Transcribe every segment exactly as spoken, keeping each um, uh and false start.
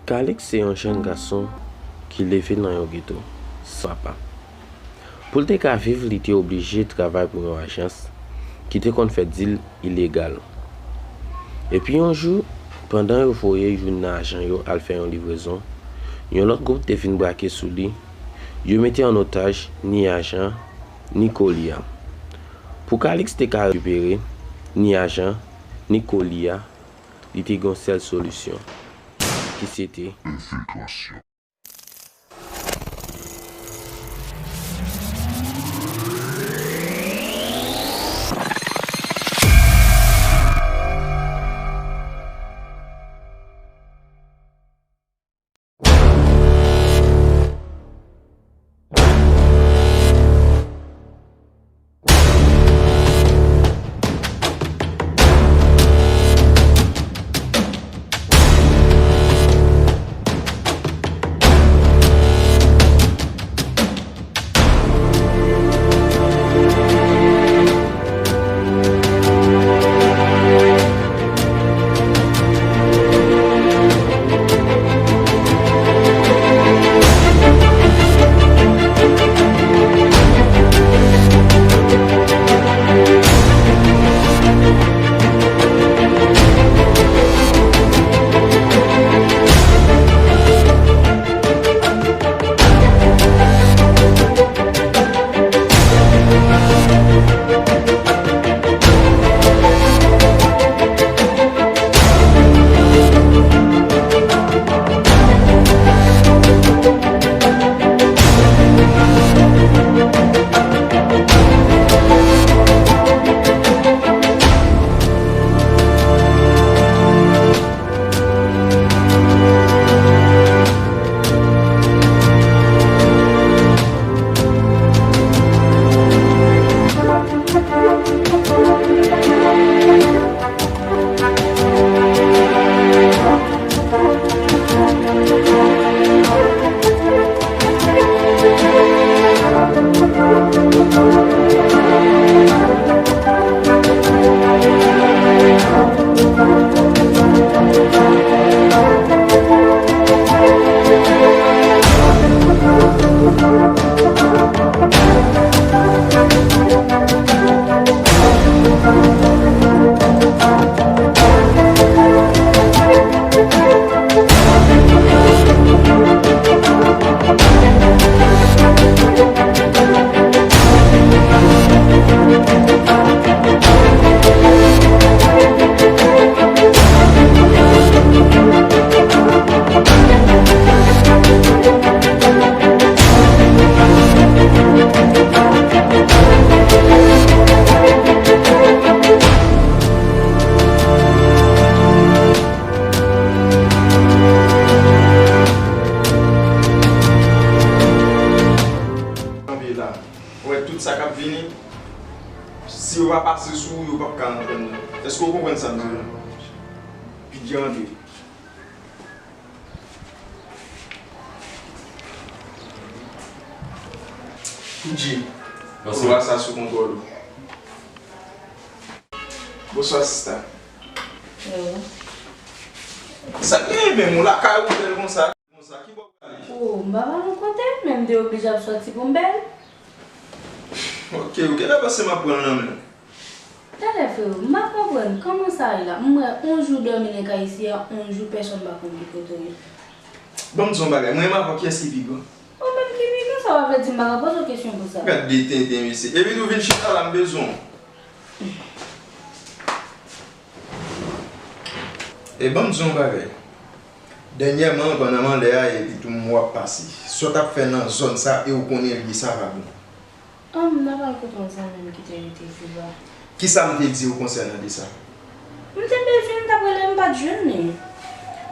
Calix se yon jèn gason ki leve nan yon geto, san papa. Pou l te ka viv, li te oblije travay pou yon ajans ki te konn fè dil ilegal. Epi yon jou, pandan yo voye youn nan ajan yo al fè yon livrezon, yon lòt gwoup te vin brake sou li, yo mete an otaj ni ajan, ni koli a. Pou Calix te ka rekipere ni ajan, ni koli a, li te gen yon sèl solisyon, ki se te enfiltrasyon. Anbe la. Ou wè tout sa k ap vini, si yo pa pase sou ou, yo p ap ka antre anndan. Èske w konprann sa m di w la? Pidye antre. Pidye, ou wè sa sou kontwòl ou. Bonswa, sista. Hello. Sa k genyen menm, ou lakay ou bèl konsa? Konsa, ki bò w prale? Oh, m pa ba nou kote, men m te oblije ap sòti pou m bèl. Ok, ou genlè panse m ap pran l nan men w. Talè, freo, m pa konprann, kòman sa ye la? M wè on jou w dòmi nan kay isi a, on jou pèsonn pa konn ki kote w ye. Ban m di w yon bagay, mwen menm avè w, kiyès ki pi gran? Ou menm ki pi gran, sa pa vle di m pa ka poze w kesyon pou sa. Gad de tenten, mesye. Epi tou vin chita la, m bezwen w. E ban m di w yon bagay. Dènyèman, pandan m anlè a, epi tou m wè w ap pase. Sa w t ap fè nan zòn sa, e w konnen l ye, sa pa bon. An, m t ap al kote yon zanmi m ki te rete Kiba. Kisa m te di w konsènan de sa? M te bezwen l, m t ap rele l, m pa t jwenn li.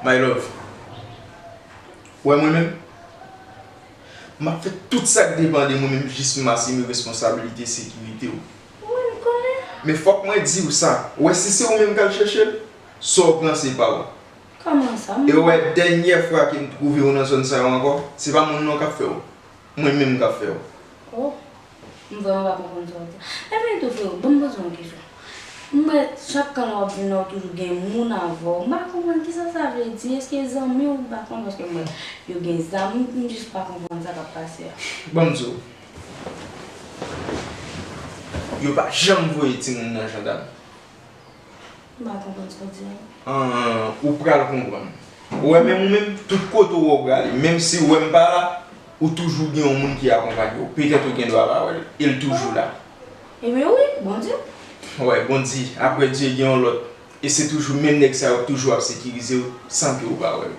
My love, w wè mwen menm? M ap fè tout sa k depann de mwen menm jis m asime responsablite sekirite w. Wi, m konnen. Men fòk mwen di w sa. W wè si se ou menm k al chèche l, sa w pran se pa w. Kòman sa? E w wè dènyè fwa ke m twouve w nan zòn sa yo ankò, se pa moun nan k ap fè w. Mwen menm k ap fè w. Oh, m vrèman pa konprann sa w di. Ebyen tou, freo, ban m poze w yon kesyon. M wè chak tan lè w ap vin la, w toujou gen moun avè w. M pa konprann kisa sa vle di. Èske zanmi w? M pa konn, paske m wè yo gen zam. M, m jis pa konprann sa k ap pase a. Ban m di w, yo pa janm voye timoun nan jandam. M pa konprann sa w di a. An, ou pral konprann. Ou wè, menm ou menm, tout kote ou wè w prale, menm si ou wè m pa la, ou toujou gen yon moun ki akonpanye w. Petèt ou gen dwa pa wè l, e l toujou la. Ebyen wi, Bondye. Wè, Bondye, apre Dye, gen yon lòt. E se toujou menm nèg sa yo k toujou ap sekirize w san ke ou pa wè l.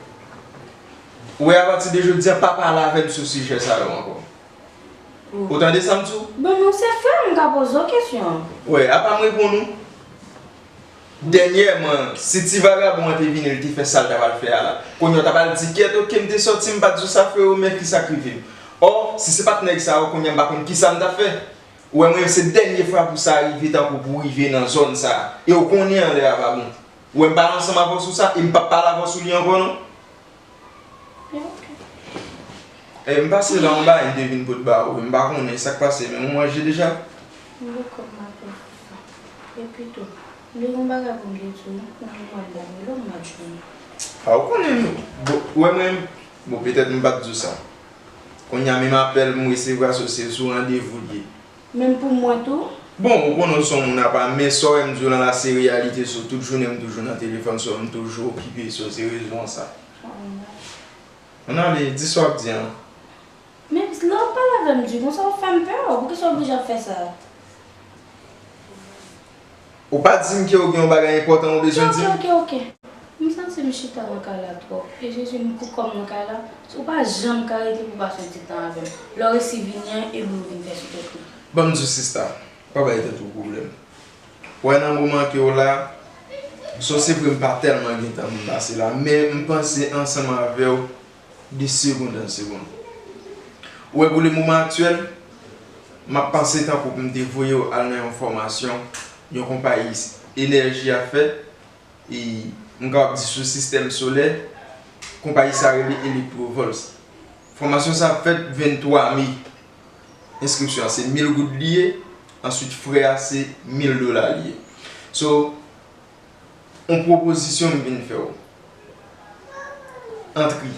Ou wè, apati de jodi a, pa pale avè m sou sijè sa yo ankò. Ou tande sa m di w? Bon, nou se frè m, m ka poze w kesyon. Wè, apa m reponn ou? Dènyèman, si ti vagabon an te vini, li te fè sa l ta pral fè a la. Kounye a w ta pral di, kèt, oke, m te sòti, m pa t di w sa, freo, men kisa k rive m. Ò, si se pa t nèg sa yo, kounye a m pa konn kisa m t ap fè. Ou wè, mwen, se dènye fwa pou sa rive, tankou pou rive nan zòn sa a. E w konnen anlè a pa bon. Ou wè, m pale ansanm avè w sou sa, e m p ap pale avè w sou li ankò, non. Ebyen, oke. E, m pase la, yon bagay m te vin pot ba ou, m pa konnen sa k pase, men ou manje deja? M poko manje sa. Epi tou, m te gen yon bagay pou m te di w, nan mwa m ap rele w, m ap jwenn ou. A, ou konnen, bon, ou wè mwen, bon, petèt m pa t di w sa. Kounye a, menm apèl m resevwa, so, se sou randevou l ye. Menm pou mwen tou? Bon, ou konnen w se yon moun apa, men sa w wè m di w lan la, se reyalite, so, tout jounen m toujou nan telefòn, so, m toujou okipe, so, se rezon sa. Ann ale, di sa w ap di an. Men lè w ap pale avè m di konsa, w fè m pè, poukisa w oblije ap fè sa? Ou pa di m ke w gen yon bagay enpòtan ou bezwen di m? Oke, oke, oke. M santi m chita nan kay la twòp. E Jezi, m kou kò m nan kay la. Ou pa janm ka rete pou pase yon ti tan avè m. Lè w resi vini an, e bri w vin fè sou tèt mwen. Ban m di w, sista, pa bay tèt ou pwoblèm. Wè, nan moman ke w la, so, se vre m pa tèlman gen tan pou m pase la, men m panse ansanm avè w de segonn an segonn. Ou wè, pou le moman aktyèl, m ap panse tankou pou m te voye w al nan yon fòmasyon yon konpayi enèji ap fè, e m kapab di sou sistèm solè, konpayi sa rele Electrovolt. Fòmasyon sa ap fèt venntwa me. Enskripsyon an se mil goud li ye, answit frè a se mil dola li ye. So, yon pwopozisyon m vin fè w. Antre.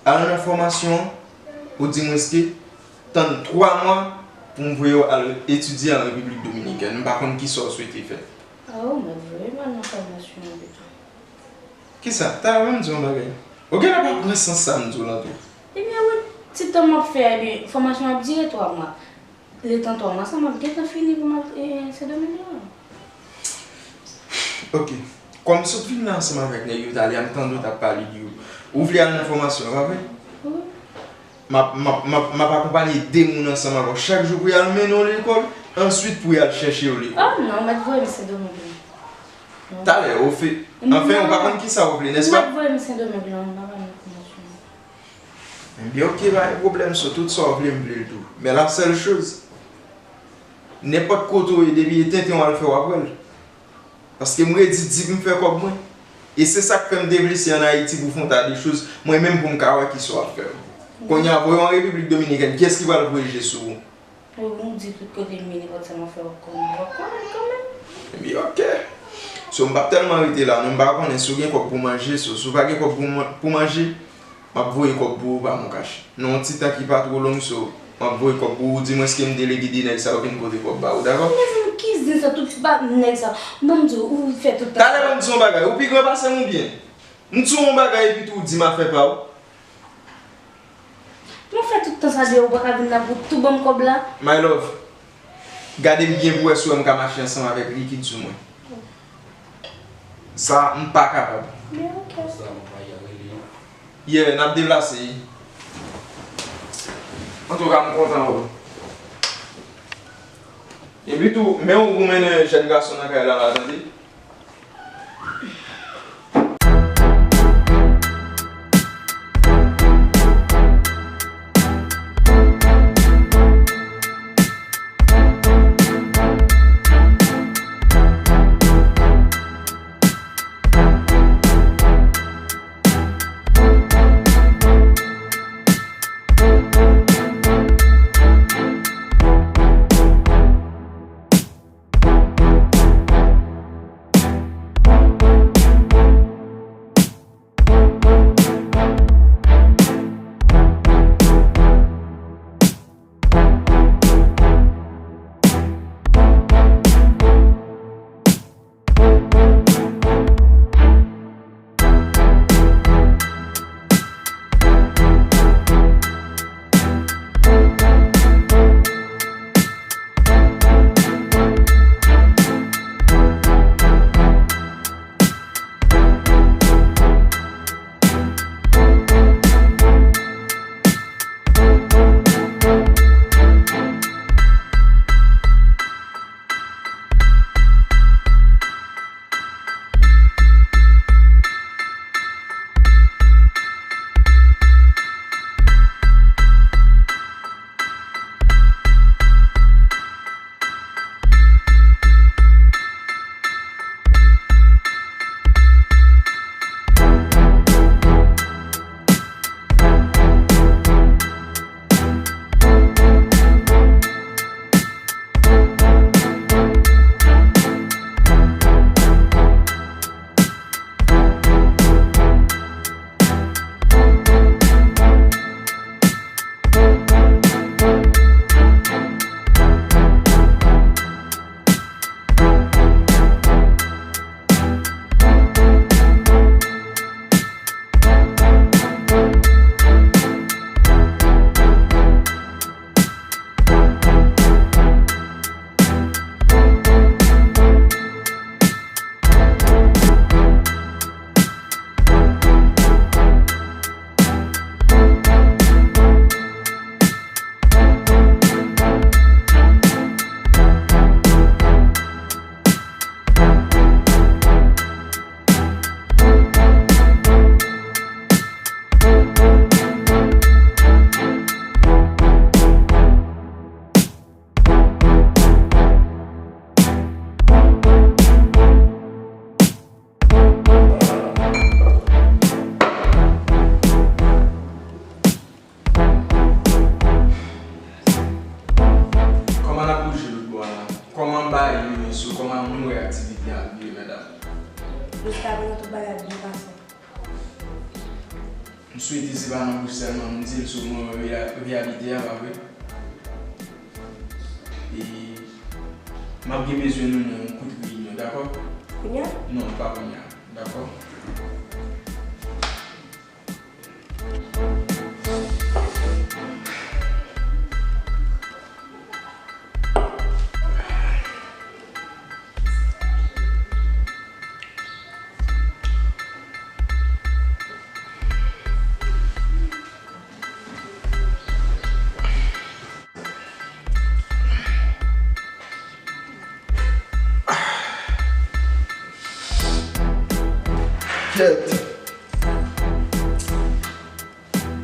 Al nan fòmasyon an, odimwenske tann twa mwa pou m voye w al etidye an Repiblik Dominikèn. M pa konn kisa w swete fè. A, ou mèt voye m al nan fòmasyon an pito. Kisa? Talè ban m di w yon bagay. Ou genlè pa pran sans sa m di w lan tou. Ebyen, wi, ti tan m ap fè a, ebyen, fòmasyon an ap dire twa mwa. Letan twa mwa sa, m ap gentan fini pou m al, e, Sendomeng lan. Oke. Kòm sot vin la ansanm avèk nèg yo talè a, m tande w t ap pale de yo. Ou vle al nan fòmasyon an, pa vre? Wi. M ap, m ap, m ap, m ap akonpanye de moun ansanm avè w chak jou pou y al mennen w lekòl, answit pou y al chèche w lekòl. Oh non, mèt voye m Sendomeng lan. Talè, ou fè, anfen, ou pa konn kisa ou vle, nèspa? Mèt voye m Sendomeng lan, m pa pral nan fòmasyon an. Ebyen, oke, pa gen pwoblèm, so tout sa w vle, m vle l tou. Men la sèl choz, nenpòt kote w ye, depi e tenten w al fè, w ap wè l. Paske m redi di m fè kòb mwen. E se sa k fè m te blese ann Ayiti pou fè yon ta de choz, mwen menm pou m ka wè kisa w ap fè. Kounye a, voye w an Repiblik Dominikèn, kiyès ki pral voye je sou ou? Ou di tout kote m ye, nenpòt sa m ap fè, w ap konnen, w ap konnen kanmenm. Ebyen, oke. So, m p ap tèlman rete la, non, m pa konnen si w gen kòb pou manje, so, si w pa gen kòb pou man-, pou manje, m ap voye kòb pou ou pa MonCash. Nan yon ti tan ki pa twò long, so, m ap voye kòb pou ou, dimwens ke m telege de nèg sa yo vin pote kòb ba ou, dakò? Mezanmi, ki zen sa, tout ba nèg sa. Ban m di w, ou fè tout tan. Talè ban m di w yon bagay, ou pi gran pase m oubyen? M di w yon bagay epi tou ou di m afè pa ou. Mwen fè tout tan sa deyò, ou pa ka vin la pou tou ban m kòb la? My love, gade m byen pou wè si w wè m ka mache ansanm avèk likid sou mwen. Sa, m pa kapab. Byen, oke. Yeah, n ap deplase. Antouka, m kontan wè w. Epi tou, men w pou mennen jèn gason nan kay la, la, tande? Se pa nan bouch sèlman m di l, sou mwen reyalite a, pa vre? E m ap gen bezwen nou nan yon kout reyinyon, dakò? Kounye a? Non, pa kounye a, dakò? Kèt.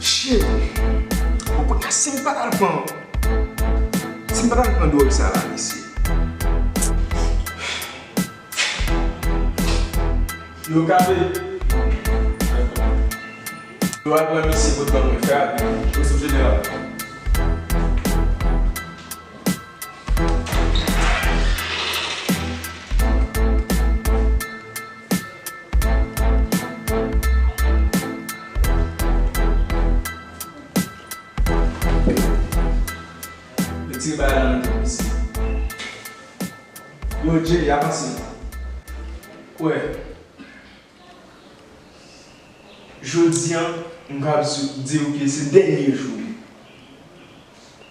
Shit. Bon, kounye a, si m pa t al pran, si m pa t al pran dwòg sa la, mesye. Yo, Kabe. Yo al pran misye kot ban mwen, fè rapid. Wi, sou jeneral. Retire bagay la nan tèt misye. Yo, Jay, avanse. Wè. Jodi a, m pral di w ke se dènye jou.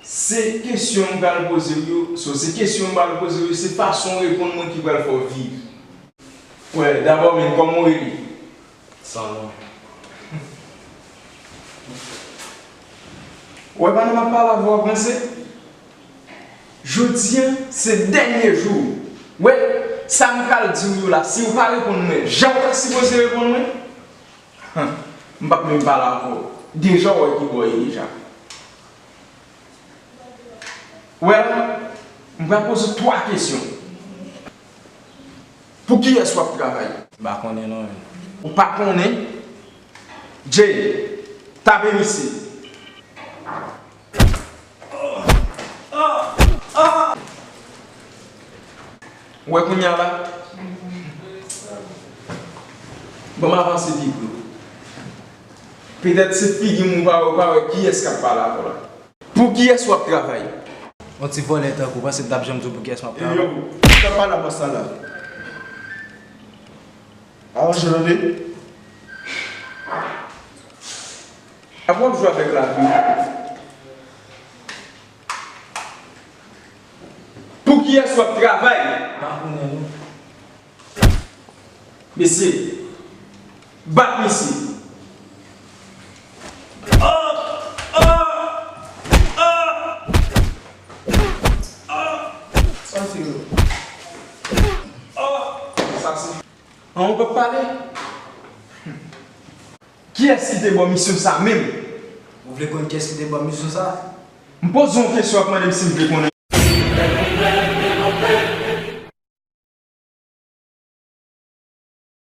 Se kesyon m pral poze w yo, so, se kesyon m pral poze w yo, se fason w reponn mwen ki pral fè w viv. Wè, dabò, men kòman w rele? San non. Wè, pandan m ap pale avè w, w ap ranse? Jodi a, se dènye jou. Wè, sa m pral di w yo la, si w pa reponn mwen jan w ta sipoze reponn mwen, m p ap menm pale avè w. Deja w wè ki bò w ye deja. Wè, m pral poze w twa kesyon. Pou kiyès w ap travay? M pa konnen non, men. Ou pa konnen? Jay, tape misye. Ou wè kounye a la? Ban m avanse pi pre. Petèt se figi m ou pa wè, ou pa wè kiyès k ap pale avè w la. Pou kiyès w ap travay? Yon ti vòlè tankou w, panse m t ap janm di w pou kiyès m ap travay? Yo, sa pa la bòs la la. Avan jan tande. Apre w ap jwe avèk lavi. Pou kiyès w ap travay? Pa konnen non. Mesye, bat mesye. Sa se yo. Sa se. An, ou p ap pale? Kiyès ki te ba w misyon sa menm? Ou vle konn kiyès ki te ba w misyon sa? M poze w yon kesyon, w ap mande m si m vle konnen.